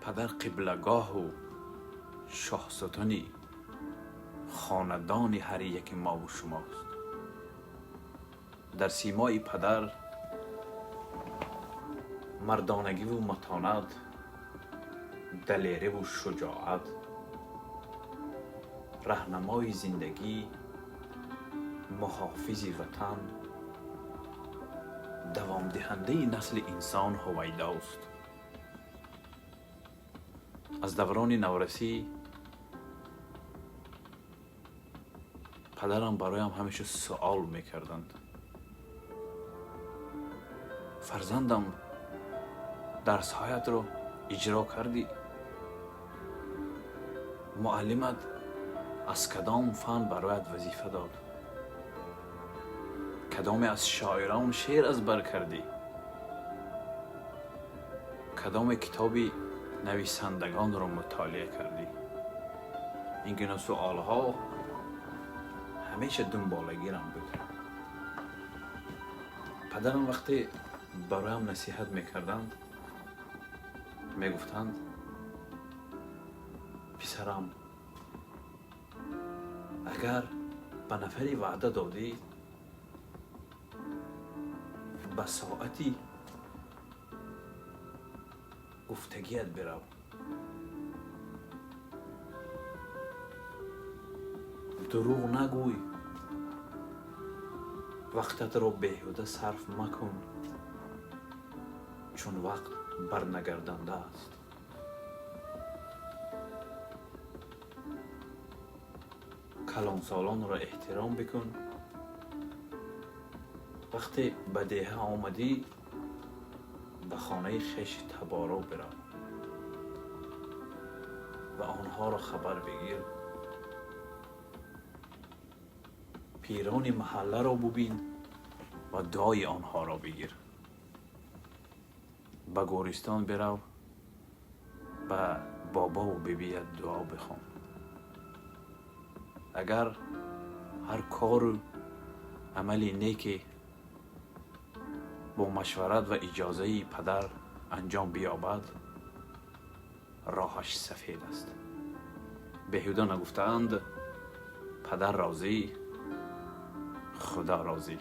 Падар қиблагоҳу шоҳсутуни хонадони ҳар яки мову шумост. Дар симои падар мардонагиву матонат, далериву шуҷоат, раҳнамои зиндагӣ, муҳофизи ватан, давомдиҳандаи насли инсон ҳувайдост. Аз даврони наврасӣ падарам бароям ҳамеша суол мекарданд: фарзандам, дарсҳоятро иҷро кардӣ? Муаллимат аз кадом фан бароят вазифа дод? Кадоме аз шоирон шеър аз бар кардӣ? Кадоме китоби нависандагонро мутолиа кардӣ? Ин гуна суолҳо ҳамеша дунболагирам буд. Падарам вақте бароям насиҳат мекарданд, мегуфтанд: писарам, агар ба нафаре ваъда додӣ, ба соати гуфтагият бирав. Дурӯғ нагӯй, вақтатро беҳуда сарф макун, чун вақт барнагарданда аст. Калонсолонро эҳтиром бикун. Вақте ба деҳа омадӣ, ба хонаи хеши таборо бирав ва онҳоро хабар бигир. Пирони маҳалларо бубин ва дуои онҳоро бигир. Ба гӯристон бирав, ба бобову бибият дуо бихон. Агар ҳар кору амали неке бо машварат ва иҷозаи падар анҷом биёбад, роҳаш сафед аст. Беҳуда нагуфтаанд: падар розӣ, Худо розӣ.